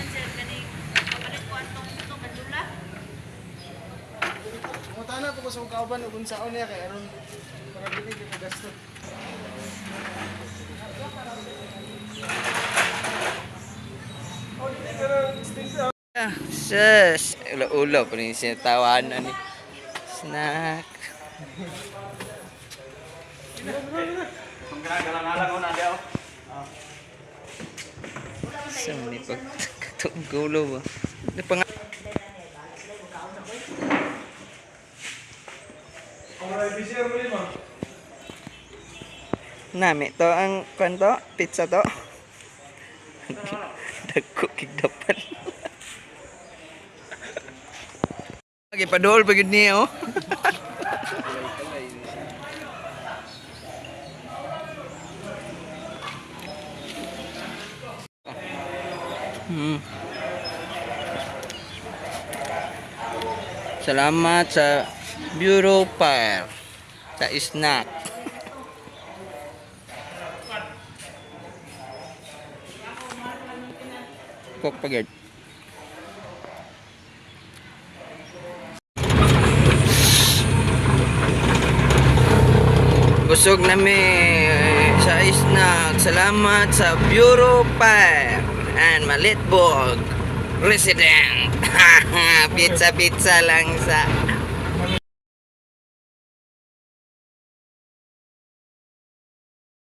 Man sir kani kapalit ko atong ito bandula. Mutana po ko sa kauban ug unsaon niya kay aron para dili kay gasto. Ah, sus. Ulo-ulo pa rin siya tawanan ni. Snack. Sa ni pag katugulo ba? Di pa nga. Nami to ang kwanto, pizza to. Dagko kigdapan. Gipadol pa gyud niya oh. Salamat sa Bureau Fire sa snack. Cook pa gyud. Busog nami sa snack. Salamat sa Bureau Fire and Malitbog Resident. Pizza pizza lang sa